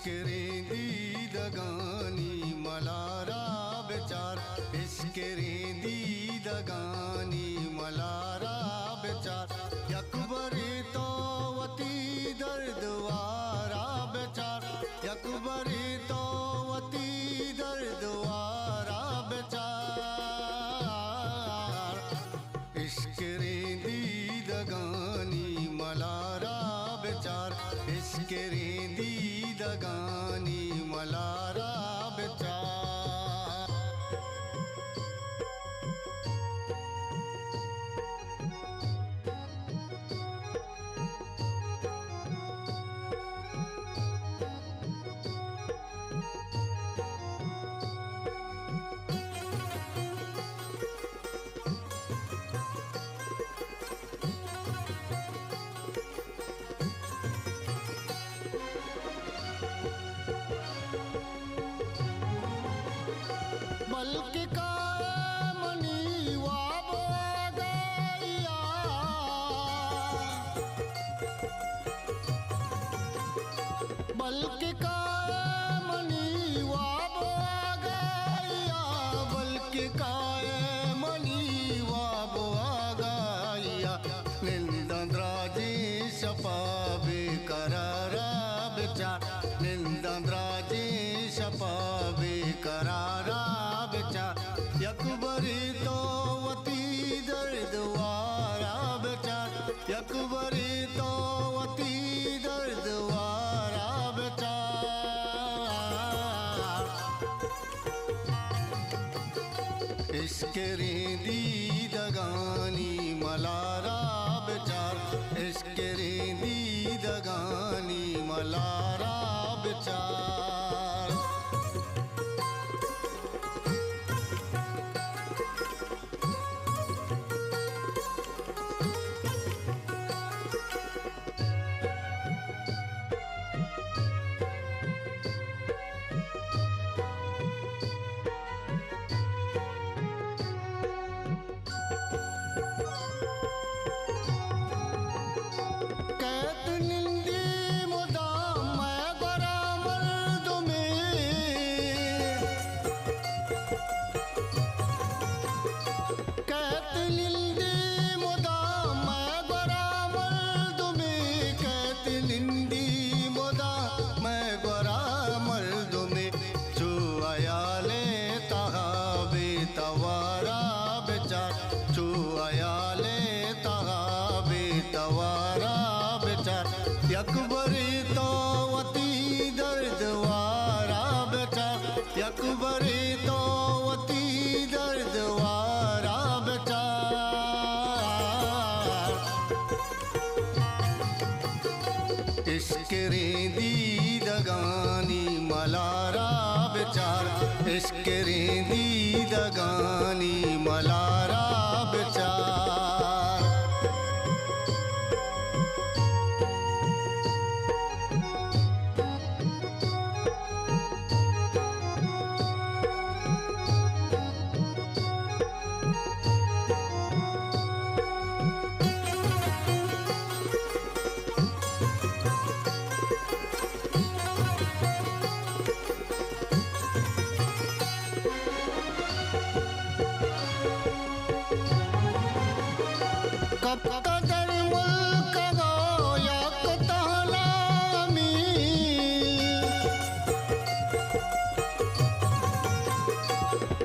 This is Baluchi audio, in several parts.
اشکریں دیدگانی ملارا بچار، اشکریں دیدگانی ملارا بچار، یک برے تو وتی درد وارا بچار، یک برے تو وتی درد وارا بچار۔ اشکریں دیدگانی ملارا بچار، اشکریں دیدگانی ملارا بچار۔ بلکہ کائے منی واب آگاہیا، بلکہ کائے منی واب آگاہیا، بلکہ کائے منی واب آگاہیا۔ ننداں دراجیں شپا بے قرارا بچار، ننداں دراجیں شپا بے قرارا بچار، یک برے تو وتی درد وارا بچار، یک برے تو وتی درد وارا بچار۔ اشکریں دیدگانی ملارا بچار، اشکریں دیدگانی ملارا بچار۔ کئیت نندی مدام مئے گورا مردمے، کئیت نندی مدام مئے گورا مردمے، کئیت نندی مدام مئے گورا مردمے۔ چو ہیال ءِ تہا بے توارا بچار، چو ہیال ءِ تہا بے توارا بچار، یک برے تو وتی درد وارا بچار، یک برے تو وتی درد وارا بچار۔ اشکریں دیدگانی ملارا بچار، اشکریں دیدگانی ملارا بچار۔ کپتہ در ملک ءَ یک تہنا امی،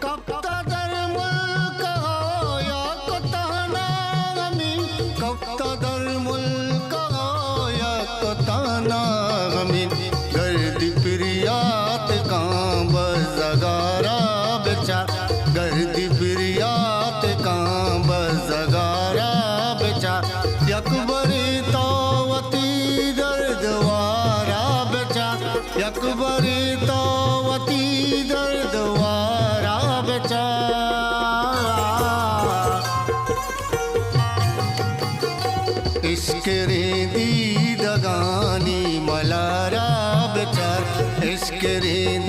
کپتہ در ملک ءَ یک تہنا امی، کپتہ در ملک ءَ یک تہنا امی۔ گردی پریاتکاں بزگارا بچار، گردی پریاتکاں بزگارا بچار، یک برے تو وتی درد وارا بچار، یک برے تو وتی درد وارا بچار۔ اشکریں دیدگانی ملارا بچار، اشکریں